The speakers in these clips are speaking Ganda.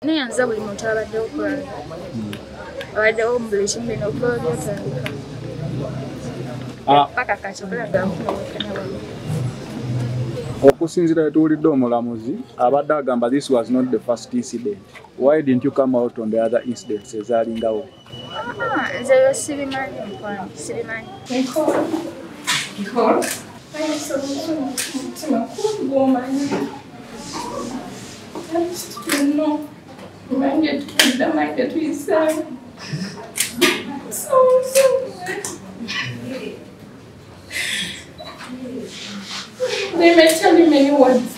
Neyanza buli muntu abaddewo kulanga abaddewo mu buli kimu bino okuba byotandika paka kati okulaga nfuna obwenkanya bwange. Okusinziira tuwulidde omulamuzi abadde agamba this was not the first incident. Why didn't you come out on the other incidents ezaalingawo? Nze ebyo sibimanyi mukwano, sibimanyi. Nicole, ayisa obusungu ku mutima gw'omanyi. At least you know. Mange tutudde, mange tuyiseemu. So sorry. They may tell you many words,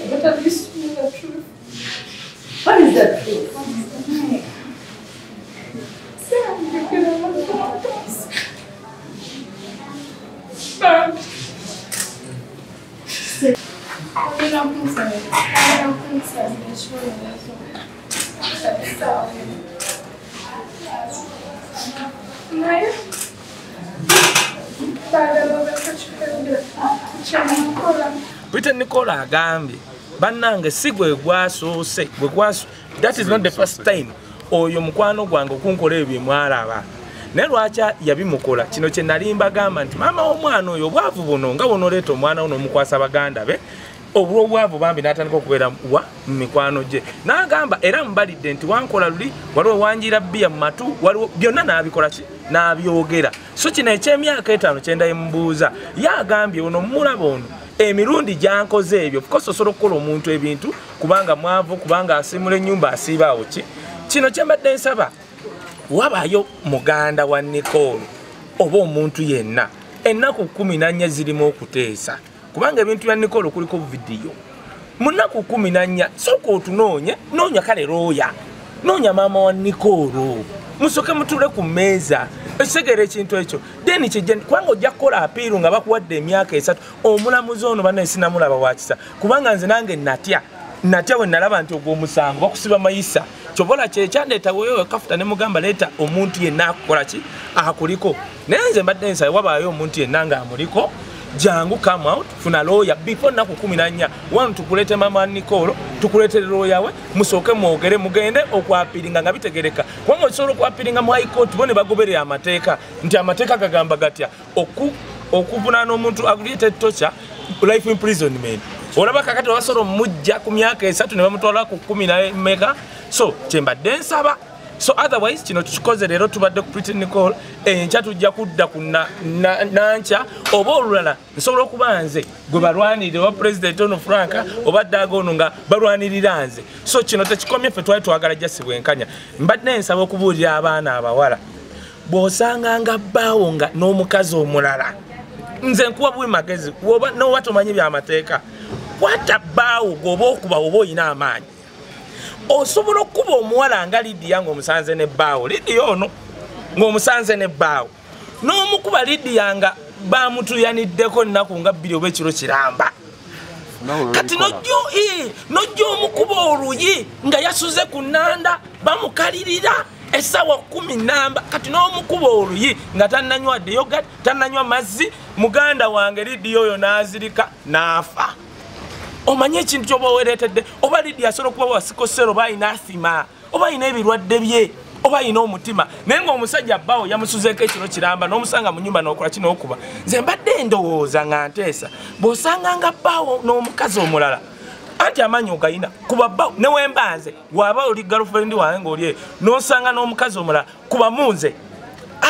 but at least you know the truth. What is the truth? Sam, you can have us. But Agenda kunsabira ekibonerezo essaawa eno. Naye baagala obeeko kyemukola. Pretty Nicole agambye bannange si gwe gwasoose, that is not the first time oyo mukwano gwange okunkola ebyo bye mwalaba. Naye lwaki yabimukola? Kino kye nali mbagamba nti maama w'omwana oyo obwavu buno nga bw'onooleeta omwana wo n'omukwasa baganda be, obwobwavu bambi n'atandika okubeera wa mu mikwano gye. N'agamba era mbalidde nti wankola luli, waliwo wanjira bbiya mu matu, waliwo byonna n'abikola ki? N'abyogera. So kino eky'emyaka 5 kye ndaye mubuuza, ye agambye ono mmulaba ono emirundi gy'ankoze ebyo. Of course osobola okukola omuntu ebintu kubanga mwavu, kubanga asiimula ennyumba asiiba awo ki. Kino kye mbadde nsaba, wabaayo muganda wa Nicole oba omuntu yenna, ennaku 14 zirimu okuteesa. Kubanga ebintu bya Nicole kuliko vidiyo. Mu nnaku 14 sooka otunoonye, noonya kale looya, noonya maama wa Nicole, musooke mutuule ku mmeeza ekitegeera ekintu ekyo. Then kijje kubanga ojja kukola apiiru nga bakuwadde emyaka 3. Omulamuzi ono bannaye sinnamulaba wa kisa, kubanga nze nange natya bwe nalaba nti ogwo omusango bakusiba mayisa. Kyobola kye kyandeeta weewe kafuta ne mugamba leeta omuntu yenna akukola ki akuliko. Naye nze mbadde nsaba wabaayo omuntu yenna ng'amuliko, jangu come out, funa lawyer before nnaku 14. Wano tukuleete maama Nicole, tukuleetere lawyer we, musooke mwogere mugende okwapiringa nga bitegereka. Kubanga osobola okwapiringa mu high court bo ne bagoberera amateeka nti amateeka gagamba gatya okuvunaana omuntu aggravated torture, life imprisonment. Olaba kakati basobola omujja ku myaka 3 ne bamutwala ku 10. So kye mbadde nsaba. So otherwise kino tukikoze leero, tubadde ku Pretty Nicole, enkya tujja kudda ku nankya oba olulala. Nsobola okuba nze gwe balwanirira oba President ono Frank oba Daaga ono nga balwanirira nze. So kino tekikomye, ffe twali twagala just bwenkanya. Mbadde nsaba okubuulira abaana abawala, bw'osanganga bbaawo nga n'omukazi omulala, nze nkuwa buwi magezi, n'oba tomanyi byamateeka, kwata bbaawo gw'oba okuba oba oyina amaanyi. Osobola okuba omuwala nga Lydia ng'omusanze ne bbaawo, Lydia ono ng'omusanze ne bbaawo, n'omukuba Lydia nga bamutuuyaniddeko nnaku nga 2 oba ekiro kiramba. Kati n'ojja omukuba oluyi nga yasuze ku nnanda, bamukalirira essaawa 10. Kati n'omukuba oluyi nga tannanywa yogurt, tannanywa mazzi, muganda wange Lydia oyo n'azirika n'afa. Omanye ekintu ky'oba weereetedde, oba Lydia asobola okuba wa sikosero, oba alina asima, oba alina ebirwadde bye, oba alina omutima, naye ng'omusajja bbaawo yamusuzeeko ekiro kiramba n'omusanga mu nnyumba n'okola ki n'okuba. Nze mbadde ndowooza nga nteesa, bw'osanganga bbaawo n'omukazi omulala, anti amaanyi ogayina, kuba bbaawo ne wemba nze, bw'aba oli girlfriend wange ng'oli eyo, n'osanga n'omukazi omulala, kuba mu nze.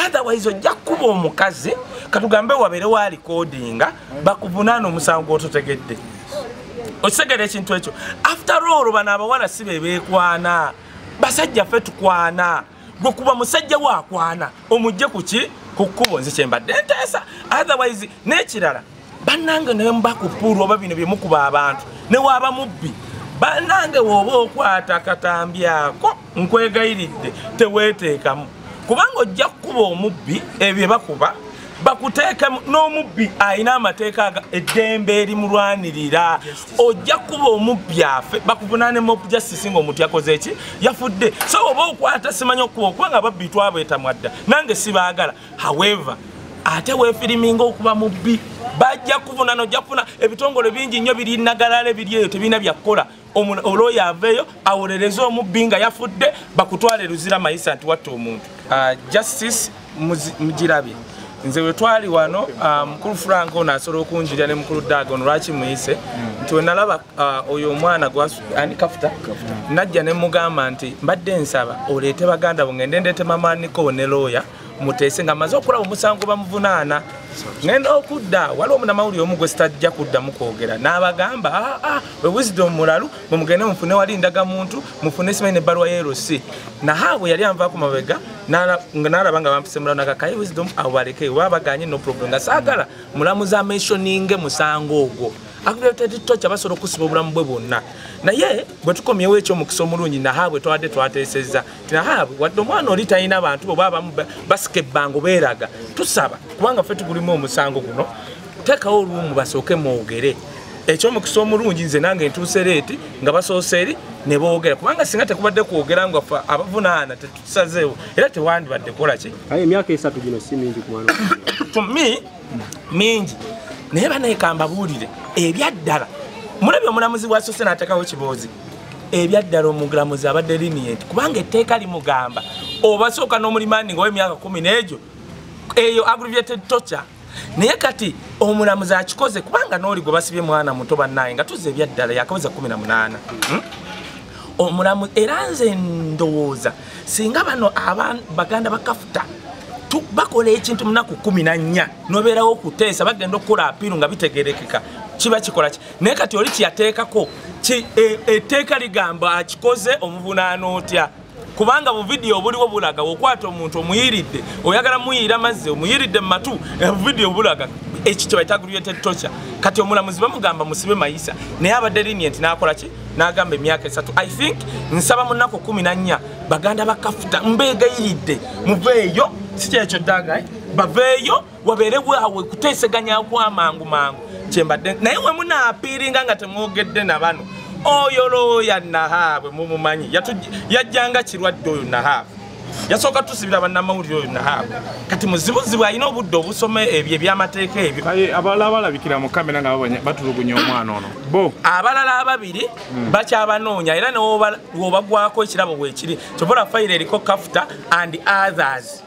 Otherwise ojja kukuba omukazi, katugambe wabeerewo alikodinga, bakuvunaana omusango gw'ototegedde. Okitegeera ekintu ekyo. After all bano abawala si be beekwana, basajja ffe tukwana. Gwe kuba musajja waakwana omugye ku ki? Ku kkubo. Nze kye mbadde nteesa. Otherwise n'ekirala, bannange ne muba ku ppuulu oba bino bye mukuba abantu, ne waaba mubbi, bannange bw'oba okwata akatambi ako nkwegayiridde teweeteekamu, kubanga ojja kukuba omubbi ebyo bakuba bakuteekamu, n'omubbi alina amateeka eddembe erimulwanirira. Ojja kukuba omubbi afe bakuvunaane mob justice ng'omuntu yakoze ki? Yafudde. So oba okwata simanyi okukuba, kubanga ababbi twabeetamwa dda, nange sibaagala. However ate weefiriminga okuba mubbi, bajja kuvuna, n'ojja kufuna ebitongole bingi nnyo biri nagalala ebiri eyo tebirina bya kukola. Olooya aveeyo awolereze omubbi nga yafudde, bakutwale Luzira Mayisa nti watta omuntu. Justice mugirabye. Nze we twali wano, mukulu Frank ono asobola okunjirira ne mukulu Dag ono lwaki muyise nti we nalaba oyo omwana ani Kafuta najja ne mugamba nti mbadde nsaba oleete baganda bo, ngende ndeete mama Nicole ne lawyer muteese nga maze okulaba omusango bamuvunaana. Ngenda okudda waliwo omunnamawulire omu gwe sitajja kuddamu kwogera n'abagamba we Wisdom mulalu, mumugende mufune wali ndagamuntu, mufune simanyi n'ebbaluwa ya LC. Nahaabwe yali anvaako mabega n'alaba nga bampise mulalu nagakaye Wisdom abo baleke oba baganye no problem, nga saagala mulamuzi amentioninge musango ogwo. Aggravated torture basobola okusiba obulamu bwe bwonna. Naye bwe tukomyewo ekyomukisa omulungi Nahaabwe twadde twateesezza nti Nahaabwe wadde omwana oli talina bantu bo baabamu basika ebbango beeraga, tusaba kubanga ffe tugulimu omusango guno, teekawo olumu basooke mwogere. Ekyomukisa omulungi nze nange ntuuse leeti nga basoose eri ne boogera, kubanga singa tekubadde kwogera nga ffe abavunaana tetusazeewo era tewandibadde kukola ki. Aye emyaka 3 gino si mingi ku mwana. To me mingi, naye bannange mbabuulire ebyaddala. Mulabye omulamuzi bw'asoose n'ateekawo kiboozi, ebyaddala omulamuzi abadde lenient kubanga etteeka limugamba obasooka n'omulimandi ng'ow'emyaka 10 n'egyo eyo aggravated torture. Naye kati omulamuzi akikoze kubanga n'oli gwe basibye mwana muto bannaye nga tuzza ebyaddala yakaweza 18. Omulamuzi era nze ndowooza singa bano baganda ba Kafuta bakola ekintu munaku 14 nobeerawo okuteesa bagenda okukola apiiru nga bitegerekeka kiba kikola ki. Naye kati oli kyeyateekako etteeka ligamba akikoze omuvunaana otya, kubanga bu vidiyo obuliwo bulaga okwata omuntu omuyiridde, oyagala muyira mazzi omuyiridde mu matu, buvidiyo bulaga ekyo kye bayita aggravated torture. Kati omulamuzi bamugamba musibe Mayisa, naye abadde lenient n'akola ki, n'agamba emyaka 3. I think nsaba mu nnaku 14 baganda ba Kafuta mbeegayiridde muveeyo, si kyekyo Dag, baveeyo wabeerewo awe kuteeseganya kw'amangu mangu kyembadde. Naye we munaapiiringa nga temwogedde na bano, oyo looya Nahaabwe mumumanyi yajjanga kirwadde oyo Nahaabwe yasooka tusibira bannamawulire oyo Nahaabwe. Kati muzibuzibu alina obudde obusoma ebyo ebyamateeka ebyo. Abalala balabikira mu kamera nga batulugunya omwana ono bo abalala ababiri bakyabanoonya era newobagwako ekirabo bwekiri kyobola fayiro eriko Kafuta and others.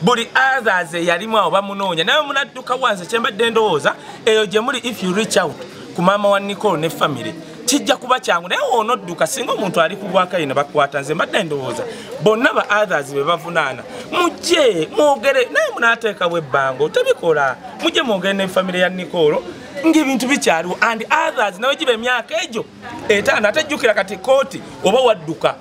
Buli others eyalimu awo bamunoonya. Naye munadduka wanze kyembadde ndowooza eyo gye muli, if you reach out ku maama wa Nicole ne family kijja kuba kyangu. Naye wonodduka singa omuntu ali ku bwakayi ne bakwata, nze mbadde ndowooza bonna ba others be bavunaana mujje mwogere, naye munaateekawo ebbango tebikola, mujje mwogere ne family ya Nicole ng'ebintu bikyaliwo and others nawe giba emyaka egyo 5. Ate jjukira kati kooti oba wadduka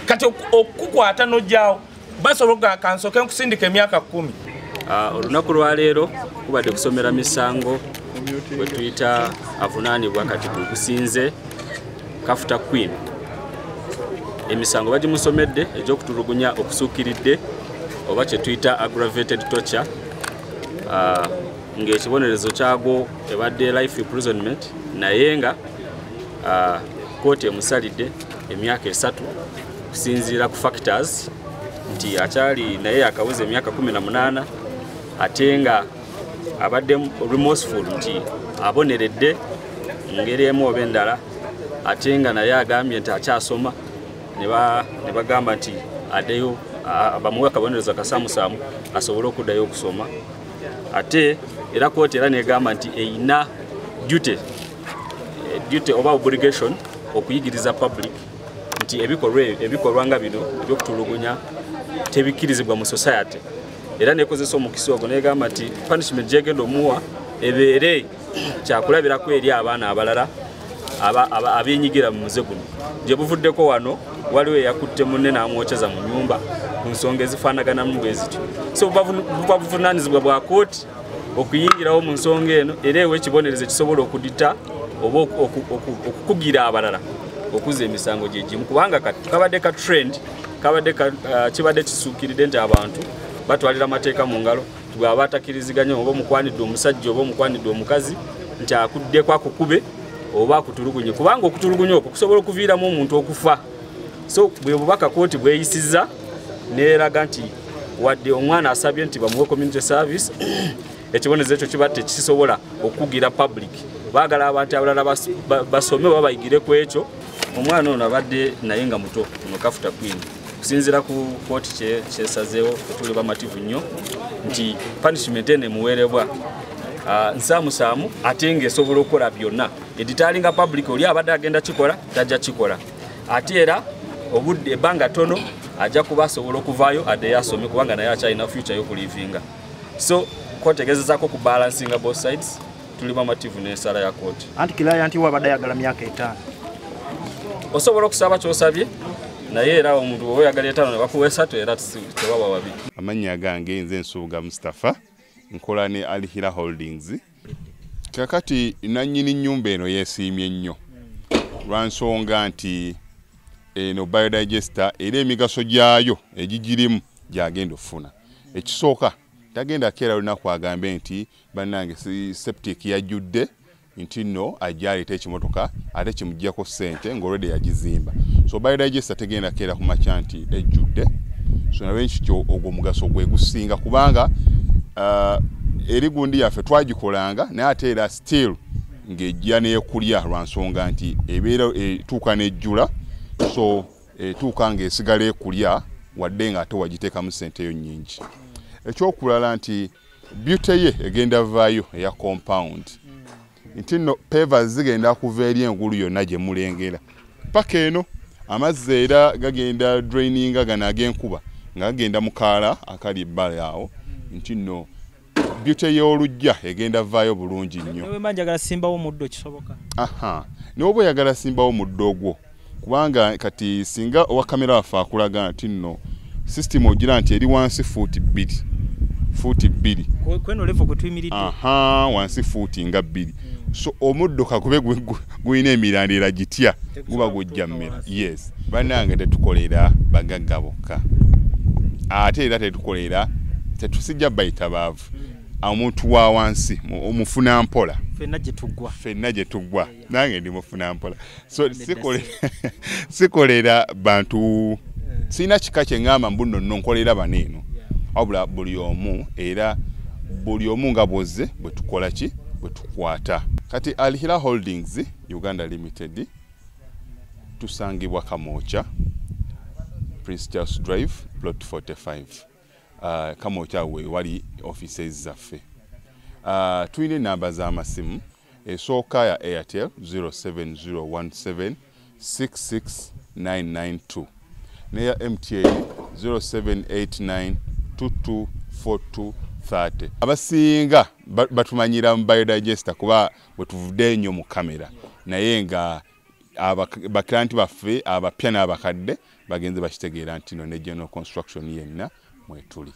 kati okukwata n'ojjawo basobola kansooke nkusindika emyaka 10. Olunaku lwaleero kubadde kusomera misango bwe tuyita avunaanibwa kati gusinze Kafuta Queen. Emisango bagimusomedde egy'okutulugunya okusuukiridde oba kye tuyita aggravated torture, ng'ekibonerezo kyagwo ebadde life imprisonment, naye nga kooti emusalidde emyaka 3 kusinziira ku factors nti akyali naye akaweza emyaka 18 ate nga abadde remorseful nti aboneredde mu ngeri emu oba endala, ate nga naye agambye nti akyasoma ne bagamba nti addeyo bamuwe akabonerezo akasaamusaamu asobole okuddayo okusoma. Ate era kooti era negamba nti eyina duty oba obligation okuyigiriza public nti ebikolwa nga bino ebyokutulugunya tebikkirizibwa mu society. Era nekozesa omukisa ogwo negamba nti punishment gyegenda omuwa ebeere kyakulabirako eri abaana abalala abenyigira mu muze guno. Gye buvuddeko wano waliwo eyakutte munne n'amwokyeza mu nnyumba ku nsonga ezifaanaganamu bwe zityo. So buba buvunaanyizibwa bwa kooti okuyingirawo mu nsonga eno era ewe ekibonerezo ekisobola okudita oba okukugira abalala okuzza emisango gye gimu, kubanga kabadde ka trend, kabadde kibadde kisuukiridde nti abantu batwalira amateeka mu ngalo, bw'aba atakkiriziganya oba omukwanidde omusajja oba omukwanidde omukazi nti akuddeko akukube oba akutulugunye, kubanga okutulugunya okwo kusobola okuviiramu omuntu okufa. So bwe bubaka kooti bweyisizza neeraga nti wadde omwana asabye nti bamuwe community service, ekibonerezo ekyo kiba tekisobola okukugira public. Baagala abantu abalala basome oba bayigire ku ekyo. Omwana ono abadde naye nga muto ono Kafuta Queen. Kusinziira ku kooti kyesazeewo tuli bamativu nnyo nti punishment eno emuweerebwa nsaamusaamu ate ng'esobola okukola byonna. Editalinga public oli abadde agenda kikola tajja kikola. Ate era obudde ebbanga ttono ajja kuba asobola okuvaayo addeyo asome kubanga naye akyalina future y'okulivinga. So kooti egezezaako ku balancinga both sides, tuli bamativu n'ensala ya kooti. Anti client wabadde ayagala myaka 5. Osobola okusaba ky'osabye naye era omuntu bw'oba oyagala 5 ne bakuwa 3 era tewaba wabi. Amannya gange nze Nsubuga Mustafa, nkola ne Al Hila Holdings. Kakati nannyini nnyumba eno yeesiimye nnyo lwa nsonga nti eno biodigester era emigaso gyayo egigirimu gyagenda okufuna. Ekisooka tagenda keera lunaku agambe nti bannange septic yajjudde nti nno ajja aleeta ekimotoka ate kimuggyako ssente ng'olwedde yagizimba. So biodigester tegenda keera ku makya nti ejjudde. So nalwekityo ogwo omugaso gwe gusinga kubanga eri gundi yaffe twagikolanga naye ate era still ng'ejja n'ekulya lwa nsonga nti ebeera etuuka n'ejjula, so etuuka ng'esigala ekulya wadde nga ate wagiteekamu ssente eyo nnyingi. Ekyokulala nti beauty ye egenda vaayo eya compound nti nno pavers zigenda kuva eri engulu yonna gye mulengera paka eno amazzi era gagenda draininga gano ag'enkuba nga gagenda mu kaala akali ebbali awo nti nno beauty y'oluggya egenda vaayo bulungi nnyo. Newe mba njagala simbawo omuddo kisoboka? Aha, n'oba oyagala simbawo omuddo ogwo kubanga kati singa owa kamera waffe akulaga nti nno system ogira nti eri wansi fuuti 2 fuuti 2 kweno level kwe tuyimiridde. Aha, wansi fuuti nga 2. So omuddo kakube gulina emirandira gitya guba gujja mmera. Yes, bannange tetukolera bagagga bokka ate era tetukolera tetusijja bayita baavu. Omuntu wa wansi omufuna mpola ffenna gye tuggwa, ffenna gye tuggwa, nange ndi mufuna mpola. So sikolera bantu, sirina kika kye ŋŋamba mbu nno nno nkolera bano eno, wabula buli omu era buli omu nga bw'ozze bwe tukola ki bwe tukwata. Kati Al Hila Holdings Uganda Limited tusangibwa Kamwokya, Prince Charles Drive, plot 45. Kamwokya we wali offices zaffe. Tulina enamba z'amasimu, esooka ya Airtel 07017 66992 neya MTN 0789 224230. Abasinga batumanyira mu biodigester kuba bwe tuvudde ennyo mu kamera, naye nga baklanti baffe abapya n'abakadde bagenze bakitegeera nti no ne general construction yenna mwetuli.